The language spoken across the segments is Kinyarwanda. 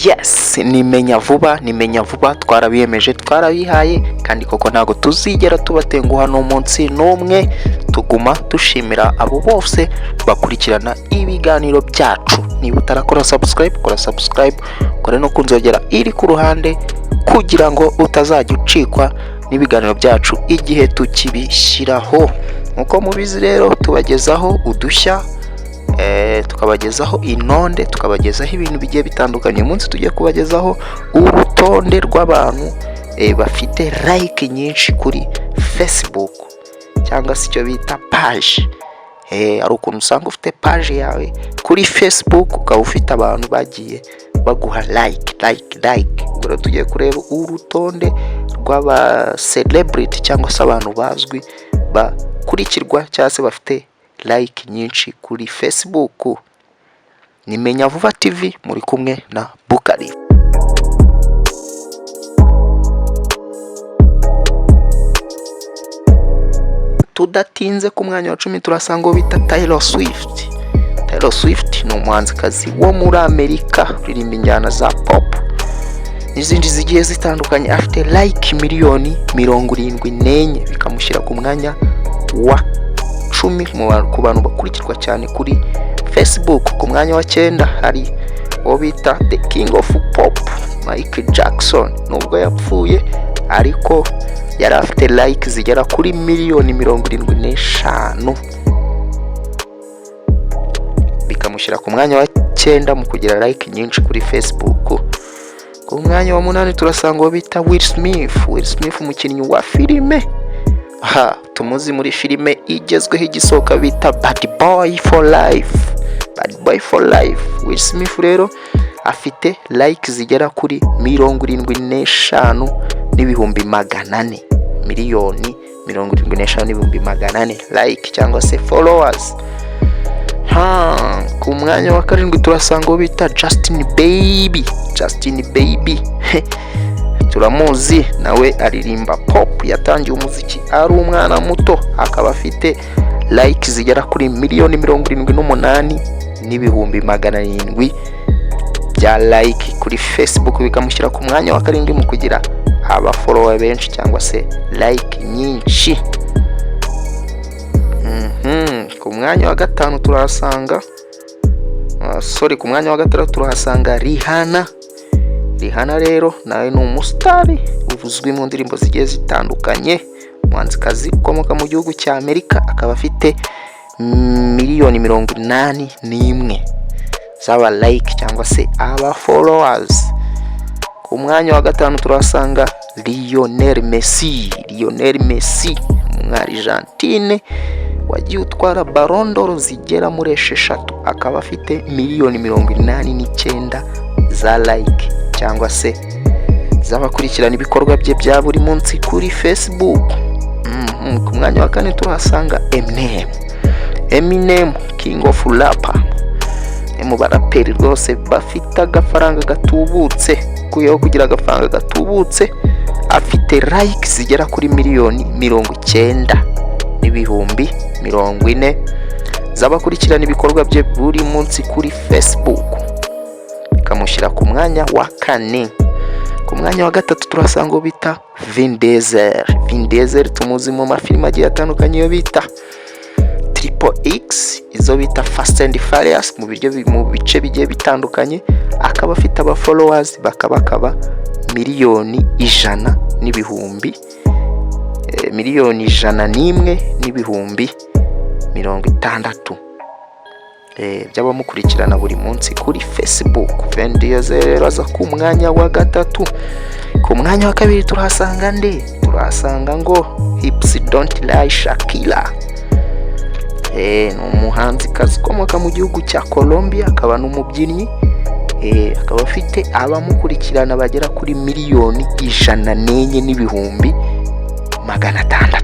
Yes, nimenya vuba, nimenya vuba. Twarabiyemeje, twarabihaye, kandi koko ntabwo tuzigera tubatenguha n'umunsi n'umwe. Tuguma dushimira abo bose bakurikirana ibiganiro byacu. Niba utarakora subscribe, kora subscribe, kore no kunzogera iri ku ruhande kugira ngo utazajya ucikwa n'ibiganiro byacu igihe tukibishyiraho. Nk'uko mubizi rero, tubagezaho udushya, tukabagezaho intonde, tukabagezaho ibintu bigiye bitandukanye. Uyu munsi tugiye kubagezaho urutonde rw'abantu bafite like nyinshi kuri Facebook cyangwa se icyo bita page. Hari ukuntu usanga ufite page yawe kuri Facebook, ukaba ufite abantu bagiye baguha like, like, like. Ubwo rero tugiye kureba urutonde rw'aba celebrity cyangwa se abantu bazwi bakurikirwa cyangwa se bafite like nyinshi kuri Facebook. Ni Menya Vuba TV, muri kumwe na Bukari. Tudatinze, ku mwanya wa 10 turasanga uwo bita Taylor Swift. Taylor Swift ni umuhanzikazi wo muri Amerika uririmba injyana za pop n'izindi zigiye zitandukanye. Afite like miliyoni 74, bikamushyira ku mwanya wa 10 ku bantu bakurikirwa cyane kuri Facebook. Ku mwanya wa 9 hari uwo bita The King of Pop, Michael Jackson. Nubwo yapfuye, ariko yari afite like zigera kuri miliyoni 75, bikamushyira ku mwanya wa 9 mu kugira like nyinshi kuri Facebook. Ku mwanya wa 8 turasanga uwo bita Will Smith. Will Smith, umukinnyi wa filime, aha tumuzi muri filime igezweho igisohoka bita Bad Boy for Life. Bad Boy for Life. Will Smith rero afite like zigera kuri 75,400,000, miliyoni 75,400 like cyangwa se followers. Ha, ku mwanya wa 7 turasanga uwo bita Justin Bieber. Justin Bieber turamuzi, nawe aririmba pop. Yatangiye umuziki ari umwana muto, akaba afite like zigera kuri miliyoni 78,700,000 bya like kuri Facebook, bikamushyira ku mwanya wa 7 mu kugira aba follower benshi cyangwa se like nyinshi. Ku mwanya wa 5 turahasanga, sorry, ku mwanya wa 6 turahasanga Rihanna. Rihanna rero nawe ni umusitari uzwi mu ndirimbo zigiye zitandukanye, umuhanzikazi ukomoka mu gihugu cya Amerika, akaba afite miliyoni 81 z'aba like cyangwa se aba followers. Ku mwanya wa 5 turahasanga Lionel Messi. Lionel Messi, Umwargentine wagiye utwara Ballon d'Or zigera muri 6, akaba afite miliyoni 89 za like cyangwa se z'abakurikirana ibikorwa bye bya buri munsi kuri Facebook. Ku mwanya wa 4 turahasanga Eminem. Eminem, King of Rap, ni mu baraperi rwose bafite agafaranga gatubutse. Ukuyeho kugira agafaranga gatubutse, afite like zigera kuri miliyoni 90,040,000 z'abakurikirana ibikorwa bye buri munsi kuri Facebook, bikamushyira ku mwanya wa 4. Ku mwanya wa 3 turasanga uwo bita Vin Diesel. Vin Diesel tumuzi mu mafilime agiye atandukanye, iyo bita Triple X, izo bita Fast and Furious, mu bice bigiye bitandukanye, akaba afite aba followers bakabakaba miliyoni 100 n'ibihumbi, miliyoni 101,060,000 by'abamukurikirana buri munsi kuri Facebook. Vin Diesel rero aza ku mwanya wa 3. Ku mwanya wa 2 turahasanga nde? Turahasanga ngo Hips Don't Lie, Shakira. Ni umuhanzikazi ukomoka mu gihugu cya Colombia, akaba n'umubyinnyi, akaba afite abamukurikirana bagera kuri miliyoni 104,600,000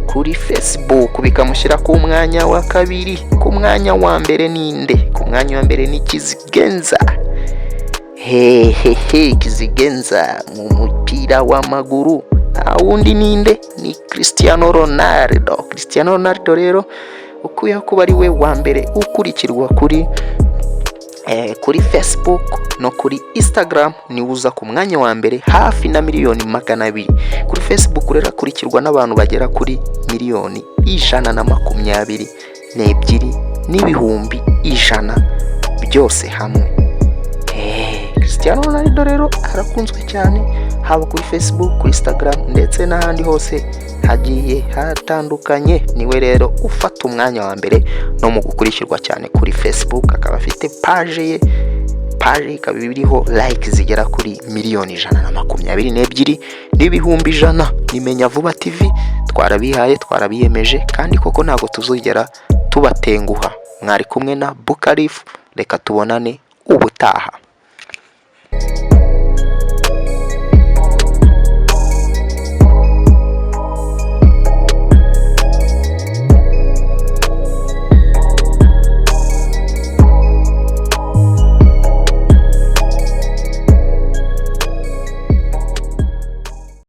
kuri Facebook, bikamushyira ku mwanya wa 2. Ku mwanya wa 1 ninde? Ku mwanya wa 1 ni Kizigenza, hehehe, Kizigenza mu mupira w'amaguru. Nta wundi ninde? Ni Cristiano Ronaldo. Cristiano Ronaldo rero, ukuyeho kuba ari we wa mbere ukurikirwa kuri Kuri Facebook no kuri Instagram niwe uza ku mwanya wa mbere, hafi na miliyoni 200. Kuri Facebook rero akurikirwa n'abantu bagera kuri miliyoni 122,100,000 byose hamwe. Cristiano Ronaldo rero arakunzwe cyane, haba kuri Facebook, kuri Instagram ndetse n'ahandi hose hagiye hatandukanye. Niwe rero ufata umwanya wa mbere no mu gukurikirwa cyane kuri Facebook, akaba afite page ye, page ikaba iriho like zigera kuri miliyoni 122,100,000. Nimenya Vuba TV, twarabihaye, twarabiyemeje, kandi koko ntabwo tuzigera tubatenguha. Mwari kumwe na Bukarifu, reka tubonane ubutaha.